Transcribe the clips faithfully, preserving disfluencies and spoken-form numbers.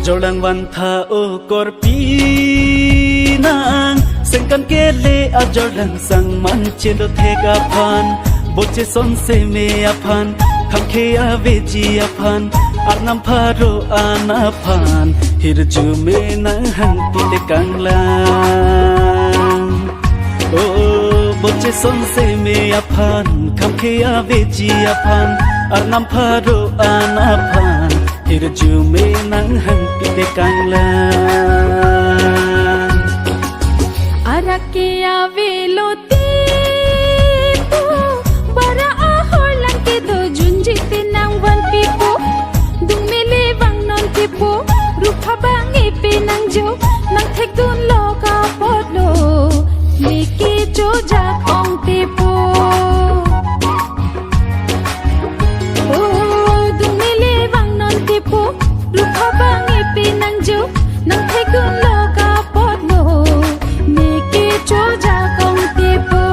Jorlang vantha o korpi nang, sengkan kele ajorlang sangman chelo thek aphan, boche son seme aphan, khamkhe aveji aphan, arnam pharo an aphan, hirjume nang hangpi tekang lang. O, boche son seme aphan, khamkhe aveji aphan, arnam pharo an aphan, hirjume nang hangpi tekang lang. Arak ke avelo tipo, bara ahor lang kedo junji te nangvanpipo, dungmele vangnon tipo, rupha bang-e pe nangjo, nangthekdunlo ka apotlo, neke chojak ong tipo. O, dungmele vangnon tipo, rupha bang-e pe nangjo, nangthekdunlo ka apotlo, neke chojak ong tipo.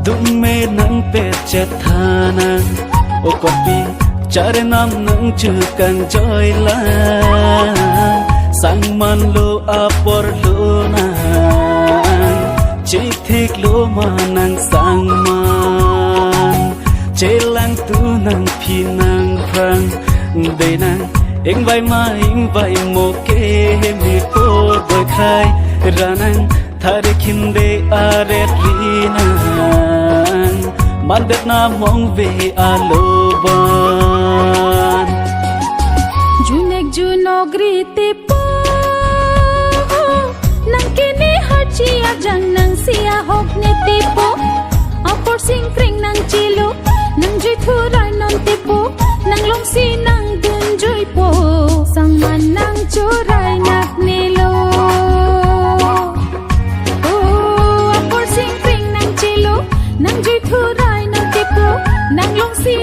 Dungme nangpet chethanang, o korpi charenam nangchukang joilang, sangmanlo aporlo nang, chitheklo ma nang sangman, chelangtu nangphi nangphrang, de nang ingvai ma ingvai mo ke heme por boi khai ranang, thari khinde aret rinang, mandet na mongve aloban. Junek junok ri tipo, nang kene harchi ajang nang si ahok ne tipo, apor singkring nang chelo, nang jui thurai non tipo, nang longsi nang dunjuipo, sangman nang churai nak nelo. O, apor singkring nang chelo, nang jui thurai non tipo, nang longsi